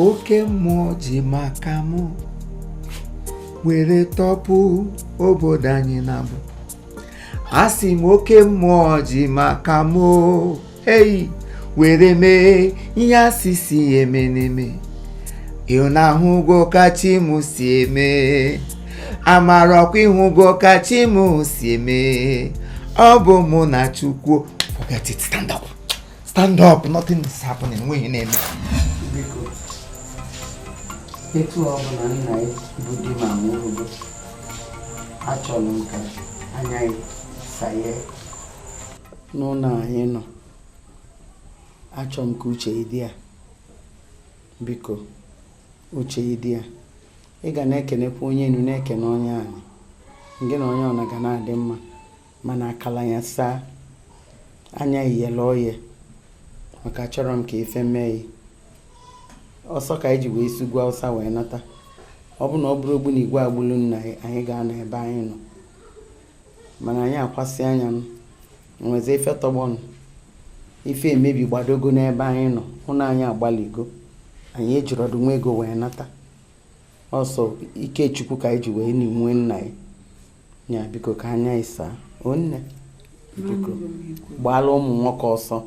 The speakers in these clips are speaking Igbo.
Oke mmụọ ji maka mụ were tọpụ obodo anyị na-agbụ. Asị m oke mmụọ ji maka mụ, ei, were mee ihe asị si eme n'eme. Ị na-ahụgo ka chi m si eme, amarakwa ịhụgo ka chi m si eme. Ọ bụ mụ na Chukwu. Forget it, stand up, stand up, nothing is happening. Nweghị na-eme. Biko, etu ọ bụla nna ya bụ di m anwụrụgo, achọrọ m ka anya ya saye n'ụlọ anyị nọ. Achọrọ m ka uche dị ya. Biko, uche dị ya. Ị ga na-ekenekwa onye enu, na-ekene onye anyị, gị na onye ọna ga na-adị mma. Mana akala ya saa anya, iyele oye, maka achọrọ m ka ife mee ya ọsọ ka anyị ji wee si ugwu Awụsa wee nata. Ọ bụ na ọ bụrụ ogbu na igwe agbulu nna anyị, anyị ga-anọ ebe anyị nọ, mana anyị akwasị anya m nwezi ife tọgbọnụ, ife emebi gbadogo n'ebe anyị nọ. Ụlọ anyị agbaligo, anyị ejiri ọdụ nwa ego wee nata ọsọ. Ike Chukwu ka anyị ji wee nwee nna anyị nya. Biko, ka anya ịsa onne. Biko, gbaala ụmụ nwoke ọsọ.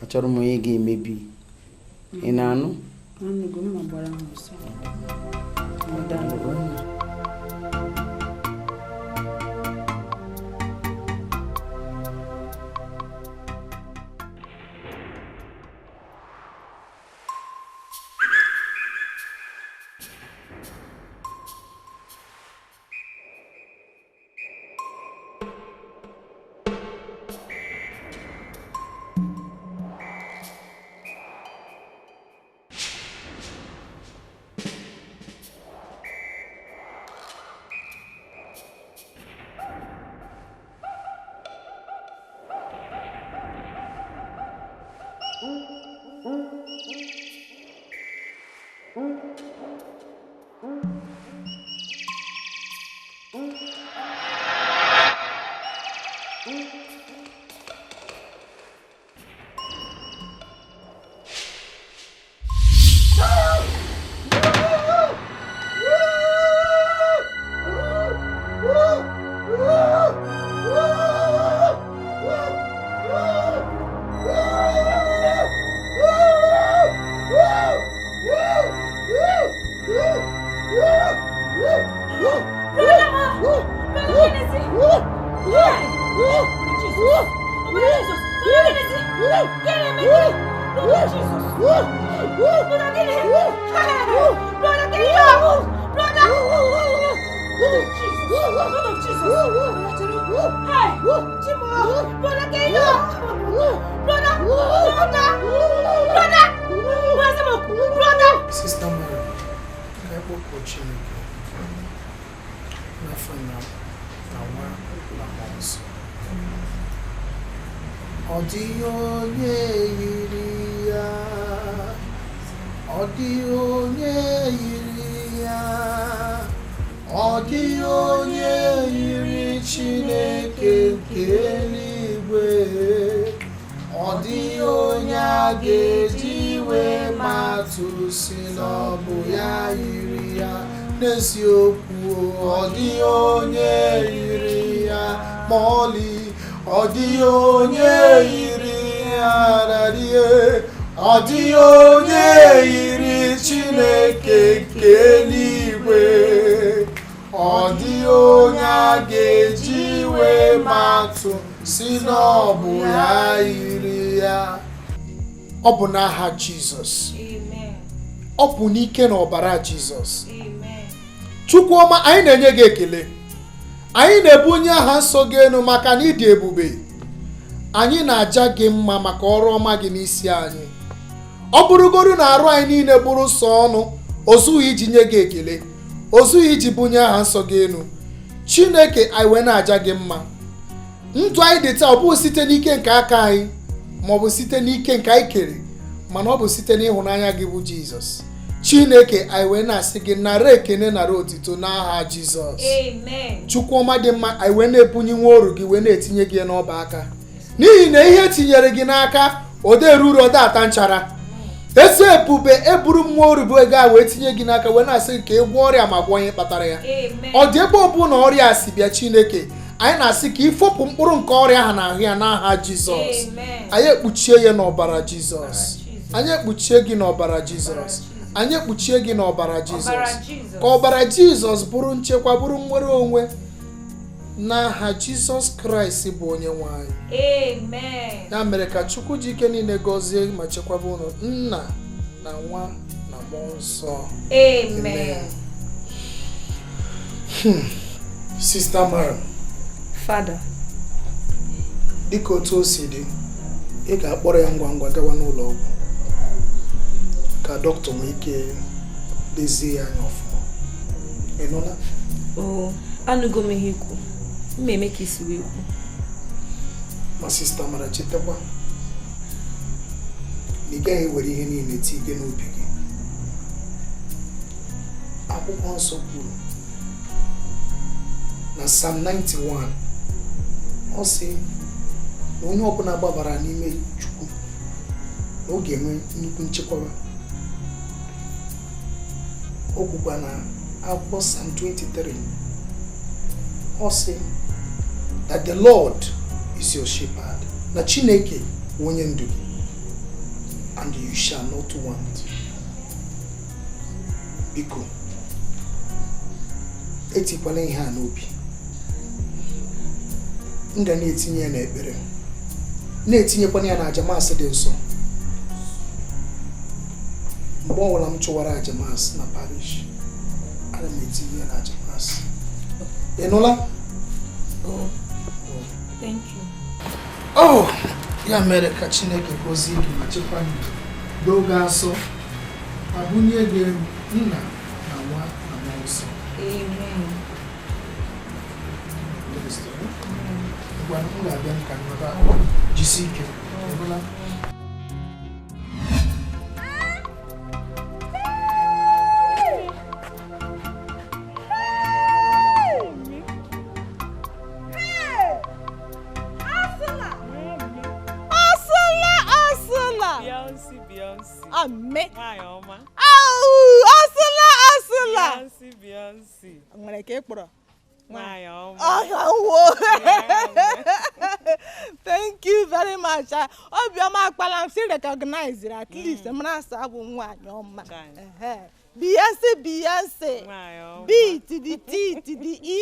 Achọrọ m onye ga-emebi. Ị na-anụ? Anụgo mma, gbara m ọsọ. Daalụ, nne. Sister Mary, ka anyị kpọkuo Chineke n'afọ nna na nwa na mmụọ nsọ. Ọ dịghị onye yiri ya, ọ dịghị onye yiri ya, ọ dịghị onye yiri Chineke nke eluigwe. Ọ dịghị onye a ga-eji wee matụ si na ọ bụ ya yiri ya. N'eziokwu, ọ dịghị onye yiri ya ma ọlị. Ọ dịghị onye yiri ya dadie. Ọ dịghị onye yiri Chineke nke eluigwe. Ọ dịghị onye a ga-eji wee matụ si na ọ bụ ya yiri ya. Ọ bụ n'aha Jizọs. Ọ bụ n'ike na ọbara Jizọs. Chukwuọma, anyị na-enye gị ekele, anyị na-ebunye aha nsọ gị elu maka na ịdị ebube. Anyị na-aja gị mma maka ọrụ ọma gị n'isi anyị. Ọ bụrụgodu na arụ anyị niile bụrụ sọ ọnụ, o zughị iji nye gị ekele, o zughị iji bunye aha nsọ gị elu. Chineke anyị, wee na-aja gị mma. Ndụ anyị dị taa, ọ bụghị site n'ike nke aka anyị ma ọ bụ site n'ike nke anyị kere, mana ọ bụ site n'ịhụnanya gị bụ Jizọs. Chineke anyị, wee na-asị gị nara ekene, nara otito n'aha Jizọs. Amen. Chukwuọma dị mma, anyị wee na-ebunye nwa oru gị, wee na-etinye gị n'ọba aka, n'ihi na ihe tinyere gị n'aka ode ruru ode ata nchara. Eze ebube, eburu mmụọ oribo ego a wee tinye gị n'aka, wee na-asị gị ka ị gwọọ ọrịa ma gwọọ onye kpatara ya. Amen. Ọ dị ebe ọbụla ọrịa si bịa, Chineke, anyị na-asị ka ifopụ mkpụrụ nke ọrịa ahụ n'ahụ ya n'aha Jizọs. Amen. Anyị ekpuchie ya n'ọbara Jizọs. Anyị ekpuchie gị n'ọbara Jizọs. Anyị ekpuchie gị n'ọbara Jizọs. Ọbara Jizọs. Ka ọbara Jizọs bụrụ nchekwa, bụrụ nnwere onwe n'aha Jizọs Kraịst bụ onye nwe anyị. Amen. Ya mere ka Chukwu ji ike niile gọzie ma chekwaba unu, Nna na Nwa na Mmụọ Nsọ. Amen. Sista Mara, Father. Dịka otu o si dị, ị ga-akpọrọ ya ngwa ngwa gawa n'ụlọ ọgwụ ka dọkịta nwee ike lezie ya anya ọfụma. Ị nụla? Oh, anụgo m ihe ikwu. M eme ka isi wee kwu. Ma Sista Mara, chetakwa na ị gaghị ewere ihe niile tinye n'obi gị. Akwụkwọ Nsọ kwuru na Psalm 91, ọ sị na onye ọbụla gbabara n'ime Chukwu na ọ ga-enwe nnukwu nchekwaba. O kwukwa na akwụkwọ Psalm 23, ọ sị that the Lord is your shepherd, na Chineke bụ onye ndu gị, and you shall not want. Biko, etikwala ihe a n'obi. M ga na-etinye ya n'ekpere, na-etinyekwana ya na aja Mass dị nsọ. Mgbe ọbụla m chụwara aja Mass na parish, ana m etinye ya na aja Mass. Ị nụla? Oh, thank you. Oh, ya mere ka Chineke gọzie gị ma chekwa gị n'oge asọ ma bunye gị elu, Nna na Nwa na Mmụọ Nsọ. Amen. Ngwa, m ga-abịa m ka nnọba ahụ. Jisi ike. Ị nụla? Ọsụla, ọsụla. Beyonce, Beyonce. Ame. Nwanyị ọma. Au, ọsụla, ọsụla. Beyonce, Beyonce. Nwere ka ị kpọrọ. Nwanyị ọma. Ọhịa wo. Thank you very much. Ah, obiọma akpala m si recognize at least mara asa abụ nwaanyị ọma. Chai. Ehe. Beyonce, Beyonce. Nwanyị ọma. B to the T to the E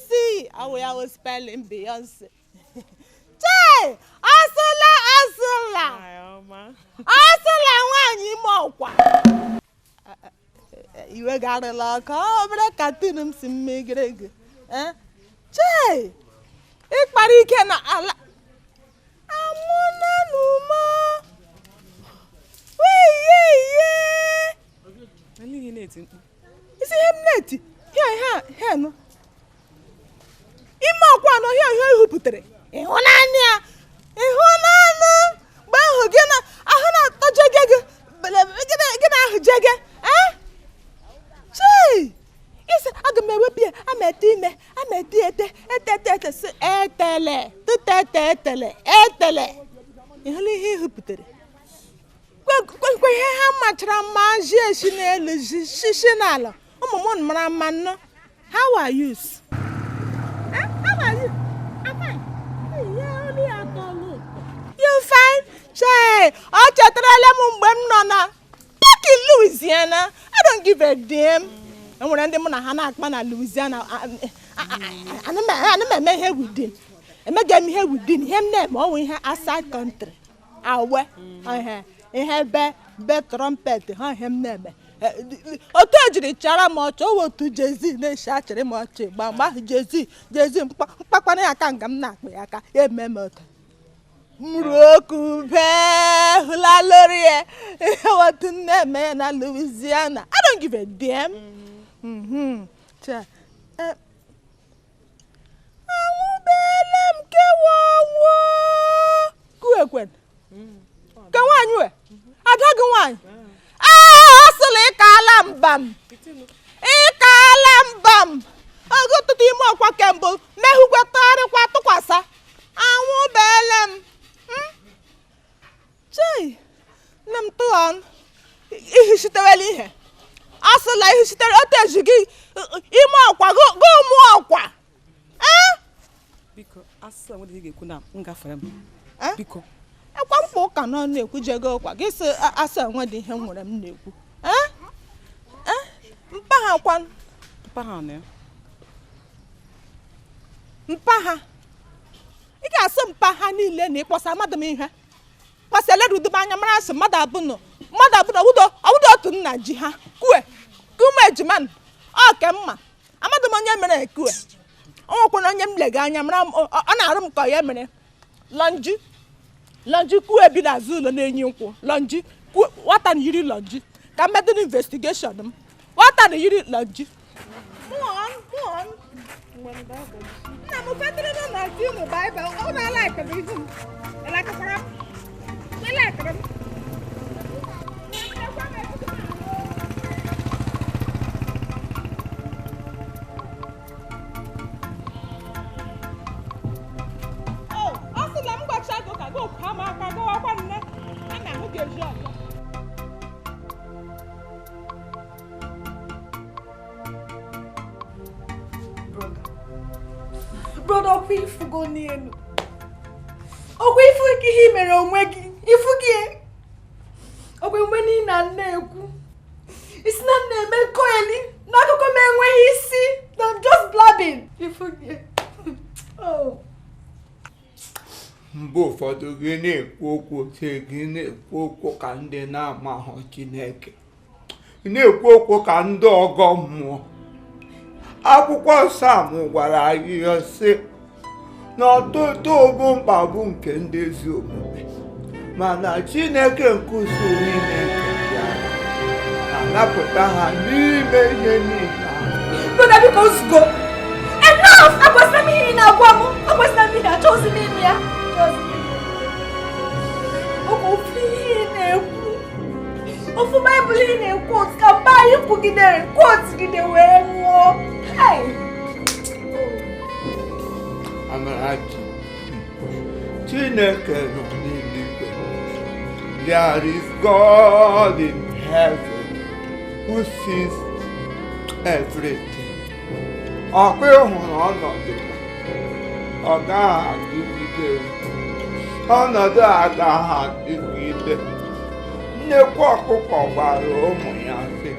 C. Awụ ya wụ spelling Beyonce. Chai! Asụla, asụla. Nwanyị ọma. Asụla nwaanyị ime ọkwa. Iwe garịla ọkụ, ọ obere cartoon m si mmegere gị. Eh? Chei! Ịkpara ike na ala. Amụna n'umo. Weyeye! Olee ihe na-eti mkpu? Isi ihe m na-eti, hịa hịa hịa nụ. Ime ọkwa nọ hịa hịa ihupụtere. Ịhụnanya ya! Ịhụnanụ! Mgbe ahụ gị na ahụ na-atọ jege gị, gị na ahụ jege. Eh? Chei! Isi aga m ewepụ ya, ama ete ime, ama ete ete, ete ete ete, si etele, tụta ete etele, etele. Ị hụla ihe ihupụtere? Kwekwe ihe ha machara mma ji esi n'elu ji shishi n'ala. Ụmụ m mara mma nnọọ. How are you? Eh? How are you? I'm fine. Yeah, only atọlụ. You fine? Chei, ọ chetarala m mgbe m nọ na back in Louisiana. I don't give a damn. Enwere ndị mụ na ha na-akpa na Louisiana. Ana m eme ihe within. Emega m ihe within. Ihe m na-eme ọwụ ihe outside country. Awe. Ihe ihe be be trumpet ha ihe m na-eme. Otu ejiri chara m ọchị, o otu Jay-Z na-esi achịrị m ọchị gba mgbe ahụ Jay-Z Jay-Z mkpakwana ya aka nga m na-akpa ya aka ya eme m otu. Mruoku bee hụla lórí ẹ otu m na-eme ya na Louisiana. I don't give a damn. Cha, eh, anwụbeela m kewa ọnwụ. Kuekwen. Ke nwaanyị we? Ada gị nwaanyị? Ee, ọ sịla ịkaala mba m. Ịkaala mba m. Oge ụtụtụ ime ọkwa kembụ mehukwe tọgharịkwa tụkwasa. Anwụbeela m. Chei, nne m tụọ ọnụ. Emela ihe asịla ihe sitere otu eji gị ime ọkwa gị mụọ ọkwa. Biko asịla nwere ihe ga-ekwu na m gafere m. Biko ekwa mkpa ụka nọ na-ekwujego ụkwa gị sị asị enwe dị ihe nwere m na-ekwu. Mpa ha kwa mpa ha na mpa ha ị ga-asị mpa ha niile na ịkpọsa mmadụ m ihe kpọsa elerudu m anya mara asị mmadụ abụnọ ọwụdo otu nna ji ha kue kume ejima ọ ke mma amadụ m onye mere ekue o nwekwana onye m lega anya mara ọ na-arụ m ka ya mere lọnji lọnji kue bi n'azụ ụlọ na-enyi nkwụ lọnji nwata na yiri lọnji ka m medụ investigeshọn m nwata na yiri lọnji. Nna m fetịrị nọ na ati unu baịbụl ọ na-ala ekele ihu m elakakwara m elekere m. Ọ sị na m gbacha gị ka gị okwu ama aka gawakwa nne a na-ahụ gị ezi ọzọ. Brother, ọkwa ifugo n'elu ọkwa ifu gị ihe mere onwe gị ifu gị ọkwa mgbe niile a na-ekwu isi na na-eme nkoeli n'akụkọ m enweghị isi na I'm just blabbing ifu gị. Mgbe ụfọdụ gị na-ekwu okwu otu gị na-ekwu okwu ka ndị na-amaghọ Chineke, na-ekwu okwu ka ndị ọgọ mmụọ. Akwụkwọ Sam gwara anyị sị na ọtụtụ bụ mkpagbu nke ndị ezi omume, mana Chineke nke usoro niile nke bịara na-anapụta ha n'ime ihe niile ahụ. Brother, biko ozugbo enough! Akwesịla m ihe ị na-agwa m, akwesịla m ihe, achọghịzi m ime ya. Ọkwa ofu ihe ị na-ekwu, ofu Baịbụl ị na-ekwu otu ka mgbe anyị kwugidere kwuotugide wee nwụọ. Amarachi, Chineke nọ n'eluigwe. There is God in heaven who sees everything. Ọkwa ịhụrụ ọnọdụ ọ gaghị adịgide, ọnọdụ agaghị adịgide. Nnekwu ọkụkọ gwara ụmụ ya sị,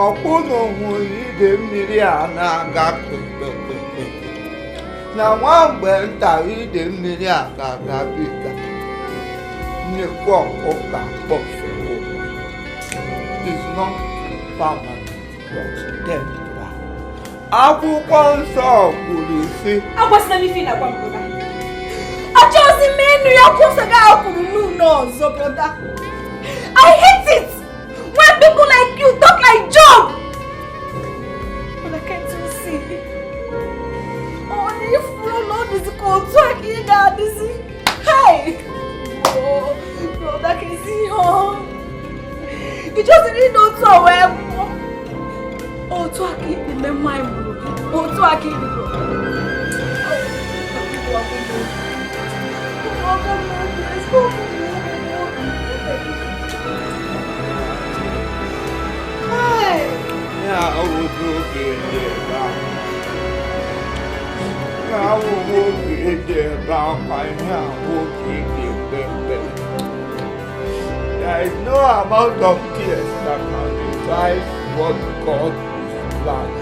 ọkwụnụ hụrụ ide mmiri a na-aga kpekpekpekpe na nwa mgbe nta ide mmiri a ga-agabiga. Nnekwu ọkụkọ akpọfewo. It is not permanent but temporal. Akwụkwọ nsọ kwuru sị, agwasịla m ife ị na-agwa m brother. Achọghịzi m ịnụ ya kwụsị gị kwuru n'ụlọ ọzọ brother. I hate it when people like you talk like Job. But I can't you see? Ọ na-efuru na ọ dịzị ka otu a ka ị ga-adịzi. Hey! Oh, brother, ka ezi ihe ọ. Ị chọziri ịnụ otu a wee nwụọ. Otu a ka ị dị mgbe nwaanyị mụrụ gị. Otu a ka ị dị brother. Ya awụghị oge dị ebe ahụ. Ya awụghị oge dị ebe akwa, ihe ahụ oge dị ekpe ekpere. There is no amount of tears that can revive what God is planning.